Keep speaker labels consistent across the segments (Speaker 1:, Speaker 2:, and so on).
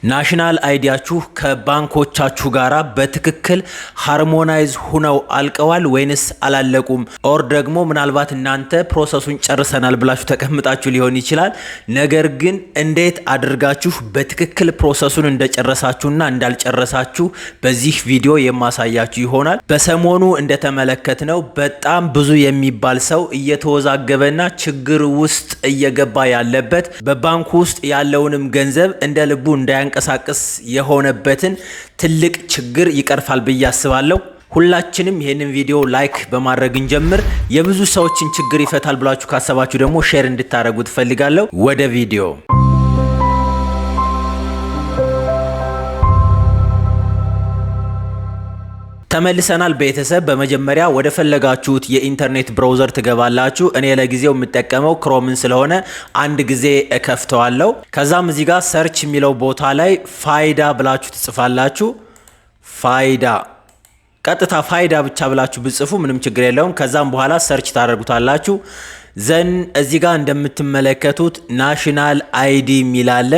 Speaker 1: National ID ያችሁ ከባንኮቻችሁ ጋር በትክክል harmonize ሁነው አልቀዋል ወይንስ አላለቁም? Or ደግሞ ምናልባት እናንተ process ኡን ጨርሰናል ብላችሁ ተቀምጣችሁ ሊሆን ይችላል። ነገር ግን እንዴት አድርጋችሁ በትክክል process ኡን እንደጨረሳችሁና እንዳልጨረሳችሁ በዚህ ቪዲዮ የማሳያችሁ ይሆናል። በሰሞኑ እንደተመለከትነው በጣም ብዙ የሚባል ሰው እየተወዛገበና ችግር ውስጥ እየገባ ያለበት፣ በባንኩ ውስጥ ያለውንም ገንዘብ እንደ ልቡ እንዳያንቀሳቅስ የሆነበትን ትልቅ ችግር ይቀርፋል ብዬ አስባለሁ። ሁላችንም ይህንን ቪዲዮ like በማድረግ እንጀምር። የብዙ ሰዎችን ችግር ይፈታል ብላችሁ ካሰባችሁ ደግሞ share እንድታደርጉ ትፈልጋለሁ። ወደ ቪዲዮ። ተመልሰናል ቤተሰብ። በመጀመሪያ ወደ ፈለጋችሁት የኢንተርኔት browser ትገባላችሁ። እኔ ለጊዜው የምጠቀመው Chrome ን ስለሆነ አንድ ጊዜ እከፍተዋለሁ። ከዛም እዚህ ጋር search የሚለው ቦታ ላይ ፋይዳ ብላችሁ ትጽፋላችሁ። ፋይዳ፣ ቀጥታ ፋይዳ ብቻ ብላችሁ ብትጽፉ ምንም ችግር የለውም። ከዛም በኋላ search ታደርጉታላችሁ። Then እዚህ ጋር እንደምትመለከቱት national ID የሚል አለ።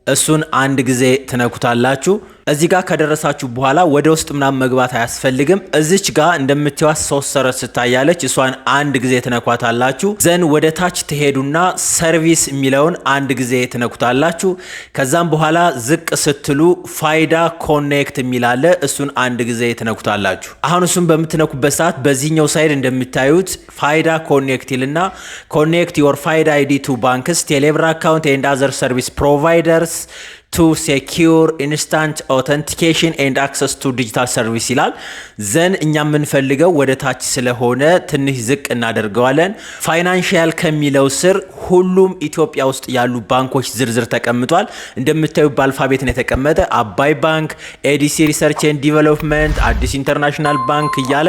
Speaker 1: እሱን አንድ ጊዜ ትነኩታላችሁ። እዚህ ጋር ከደረሳችሁ በኋላ ወደ ውስጥ ምናምን መግባት አያስፈልግም። እዚች ጋር እንደምታዩት ሶስት ሰረዝ ትታያለች። እሷን አንድ ጊዜ ትነኳታላችሁ። Then ወደ ታች ትሄዱና service የሚለውን አንድ ጊዜ ትነኩታላችሁ። ከዛም በኋላ ዝቅ ስትሉ ፋይዳ connect የሚል አለ። እሱን አንድ ጊዜ ትነኩታላችሁ። አሁን እሱን በምትነኩበት ሰዓት በዚህኛው side እንደምታዩት ፋይዳ connect ይልና connect your ፋይዳ ID to banks, ቴሌብር account and other service providers to secure instant authentication and access to digital service ይላል። Then እኛ የምንፈልገው ወደ ታች ስለሆነ ትንሽ ዝቅ እናደርገዋለን። Financial ከሚለው ስር ሁሉም ኢትዮጵያ ውስጥ ያሉ ባንኮች ዝርዝር ተቀምጧል። እንደምታዩ በ alphabet ነው የተቀመጠ። አባይ ባንክ፣ ADC Research and Development፣ አዲስ International ባንክ እያለ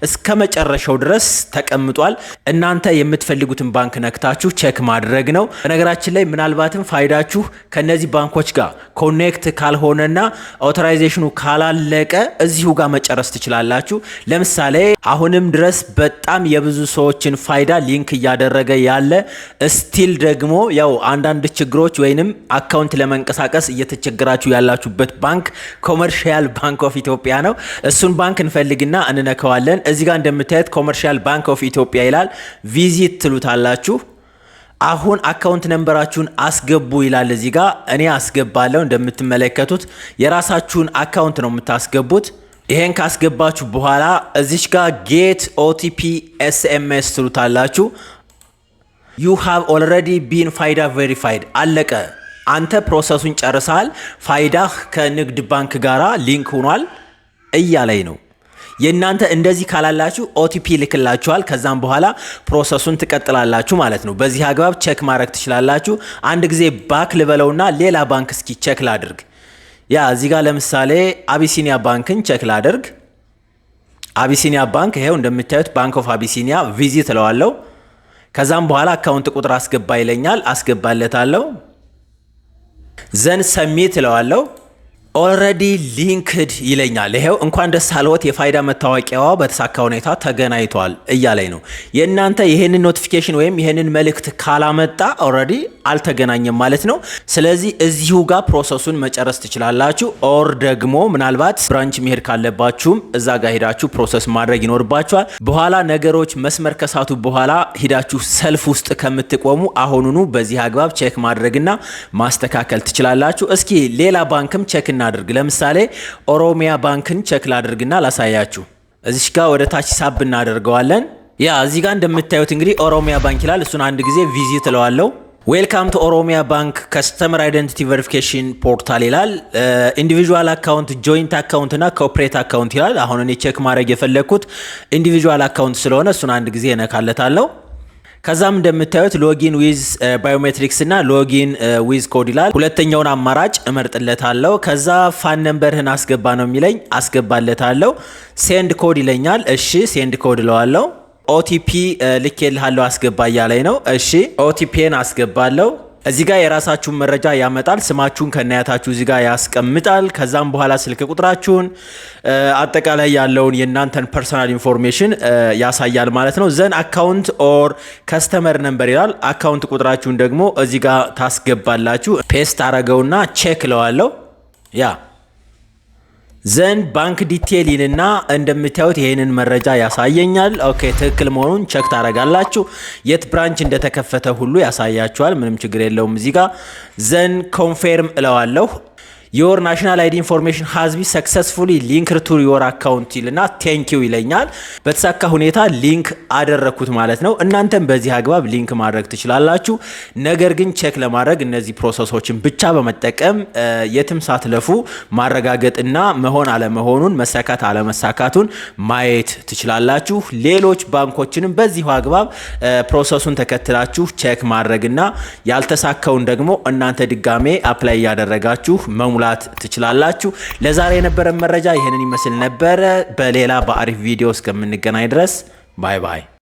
Speaker 1: እስከ መጨረሻው ድረስ ተቀምጧል። እናንተ የምትፈልጉትን ባንክ ነክታችሁ check ማድረግ ነው። በነገራችን ላይ ምናልባትም ፋይዳችሁ ከነዚህ ባንኮች ጋር connect ካልሆነና authorization ኑ ካላለቀ እዚሁ ጋር መጨረስ ትችላላችሁ። ለምሳሌ አሁንም ድረስ በጣም የብዙ ሰዎችን ፋይዳ link እያደረገ ያለ፣ still ደግሞ ያው አንዳንድ ችግሮች ወይንም account ለመንቀሳቀስ እየተቸገራችሁ ያላችሁበት ባንክ Commercial Bank of Ethiopia ነው። እሱን ባንክ እንፈልግና እንነካዋለን። እዚህ ጋር እንደምታዩት Commercial Bank of Ethiopia ይላል። Visit ትሉታላችሁ። አሁን account number ኣችሁን አስገቡ ይላል እዚህ ጋር፣ እኔ አስገባለሁ። እንደምትመለከቱት የራሳችሁን account ነው የምታስገቡት። ይሄን ካስገባችሁ በኋላ እዚች ጋር get OTP SMS ትሉታላችሁ። You have already been ፋይዳ verified፣ አለቀ። አንተ process ኡን ጨርሰሃል። ፋይዳህ ከንግድ ባንክ ጋራ link ሆኗል እያለኝ ነው። የእናንተ እንደዚህ ካላላችሁ OTP ይልክላችኋል። ከዛም በኋላ process ኡን ትቀጥላላችሁ ማለት ነው። በዚህ አግባብ check ማድረግ ትችላላችሁ። አንድ ጊዜ back ልበለውና ሌላ ባንክ እስኪ check ላድርግ። Yeah፣ እዚህ ጋር ለምሳሌ አቢሲኒያ ባንክን check ላድርግ። አቢሲኒያ ባንክ ይሄው እንደምታዩት Bank of Abyssinia፣ visit እለዋለሁ። ከዛም በኋላ account ቁጥር አስገባ ይለኛል። አስገባለታለሁ። Then submit እለዋለሁ። Already linked ይለኛል። ይሄው እንኳን ደስ አለዎት፣ የፋይዳ መታወቂያዋ በተሳካ ሁኔታ ተገናኝቷል እያለኝ ነው። የእናንተ ይሄንን notification ወይም ይሄንን መልእክት ካላመጣ already አልተገናኘም ማለት ነው። ስለዚህ እዚሁ ጋር process ኡን መጨረስ ትችላላችሁ። Or ደግሞ ምናልባት branch መሄድ ካለባችሁም እዛ ጋር ሄዳችሁ process ማድረግ ይኖርባችኋል። በኋላ ነገሮች መስመር ከሳቱ በኋላ ሂዳችሁ ሰልፍ ውስጥ ከምትቆሙ አሁኑኑ በዚህ አግባብ check ማድረግና ማስተካከል ትችላላችሁ። እስኪ ሌላ ባንክም check እናድርግ። ለምሳሌ ኦሮሚያ ባንክን check ላድርግና ላሳያችሁ። እዚች ጋር ወደ ታች ሳብ እናደርገዋለን። Yeah፣ እዚህ ጋር እንደምታዩት እንግዲህ ኦሮሚያ ባንክ ይላል። እሱን አንድ ጊዜ visit እለዋለሁ። Welcome to ኦሮሚያ ባንክ customer identity verification portal ይላል። Individual account፣ joint account እና corporate account ይላል። አሁን እኔ check ማድረግ የፈለግኩት individual account ስለሆነ እሱን አንድ ጊዜ እነካለታለሁ። ከዛም እንደምታዩት login with biometrics እና login with code ይላል። ሁለተኛውን አማራጭ እመርጥለታለሁ። ከዛ FAN number ህን አስገባ ነው የሚለኝ፣ አስገባለታለሁ። Send code ይለኛል። እሺ፣ send code እለዋለሁ። OTP ልኬልሃለሁ አስገባ እያለኝ ነው። እሺ፣ OTP ን አስገባለሁ። እዚህ ጋር የራሳችሁን መረጃ ያመጣል። ስማችሁን ከነአያታችሁ እዚህ ጋር ያስቀምጣል። ከዛም በኋላ ስልክ ቁጥራችሁን፣ አጠቃላይ ያለውን የእናንተን personal information ያሳያል ማለት ነው። Then account or customer number ይላል። Account ቁጥራችሁን ደግሞ እዚህ ጋር ታስገባላችሁ። Paste አረገውና check እለዋለሁ። Yeah, then bank detail ይልና እንደምታዩት ይሄንን መረጃ ያሳየኛል። Okay፣ ትክክል መሆኑን check ታደርጋላችሁ። የት branch እንደተከፈተ ሁሉ ያሳያችኋል። ምንም ችግር የለውም። እዚህ ጋር then confirm እለዋለሁ። "Your national ID information has been successfully linked to your account" ይልና thank you ይለኛል። በተሳካ ሁኔታ link አደረግኩት ማለት ነው። እናንተም በዚህ አግባብ link ማድረግ ትችላላችሁ። ነገር ግን check ለማድረግ እነዚህ process ኦችን ብቻ በመጠቀም የትም ሳትለፉ ማረጋገጥና መሆን አለመሆኑን፣ መሳካት አለመሳካቱን ማየት ትችላላችሁ። ሌሎች ባንኮችንም በዚሁ አግባብ process ኡን ተከትላችሁ check ማድረግና ያልተሳካውን ደግሞ እናንተ ድጋሜ apply እያደረጋችሁ መሙላት ትችላላችሁ። ለዛሬ የነበረን መረጃ ይህንን ይመስል ነበረ። በሌላ በአሪፍ ቪዲዮ እስከምንገናኝ ድረስ bye bye።